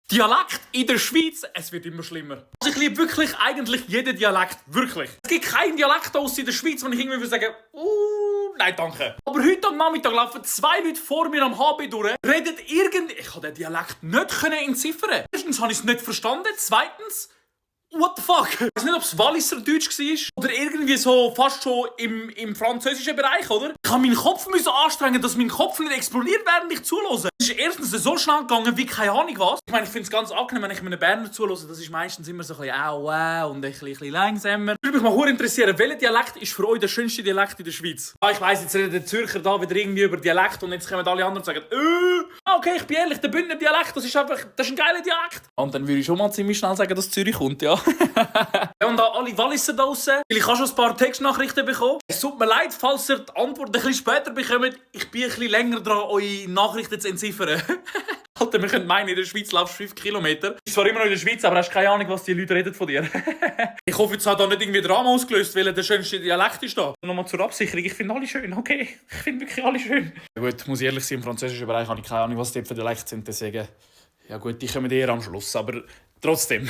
Dialekt in der Schweiz, es wird immer schlimmer. Also ich liebe wirklich eigentlich jeden Dialekt, wirklich. Es gibt keinen Dialekt aus in der Schweiz, wo ich irgendwie würde sagen, nein, danke. Aber heute am Nachmittag laufen 2 Leute vor mir am HB durch, reden ich konnte den Dialekt nicht entziffern. Erstens habe ich es nicht verstanden, zweitens, what the fuck? Ich weiß nicht, ob es Walliser Deutsch war oder irgendwie so fast schon im französischen Bereich, oder? Ich musste meinen Kopf anstrengen, dass mein Kopf nicht explodiert, während ich zuhöre. Es ist erstens so schnell gegangen, wie keine Ahnung was. Ich meine, ich finde es ganz angenehm, wenn ich einem Berner zuhöre. Das ist meistens immer so ein bisschen wow und ein bisschen langsamer. Ich würde mich mal interessieren, welcher Dialekt ist für euch der schönste Dialekt in der Schweiz? Ich weiss, jetzt reden die Zürcher da wieder irgendwie über Dialekt und jetzt kommen alle anderen und sagen, okay, ich bin ehrlich, der Bündner Dialekt, das ist ein geiler Dialekt. Und dann würde ich schon mal ziemlich schnell sagen, dass Zürich kommt, ja. Ja, und an alle Walliser da draussen, weil ich habe schon ein paar Textnachrichten bekommen. Es tut mir leid, falls ihr die Antwort ein bisschen später bekommt. Ich bin ein bisschen länger dran, eure Nachrichten zu entziffern. Alter, wir können meinen, in der Schweiz laufst du 5 Kilometer. Du bist zwar immer noch in der Schweiz, aber hast keine Ahnung, was die Leute reden von dir. Ich hoffe, jetzt hat da nicht irgendwie Drama ausgelöst, weil der schönste Dialekt ist da. Nochmal zur Absicherung, ich finde alle schön, okay? Ich finde wirklich alle schön. Ja gut, muss ich ehrlich sein, im französischen Bereich habe ich keine Ahnung, was die für Dialekte sind, deswegen... Ja gut, die kommen eher am Schluss, aber trotzdem.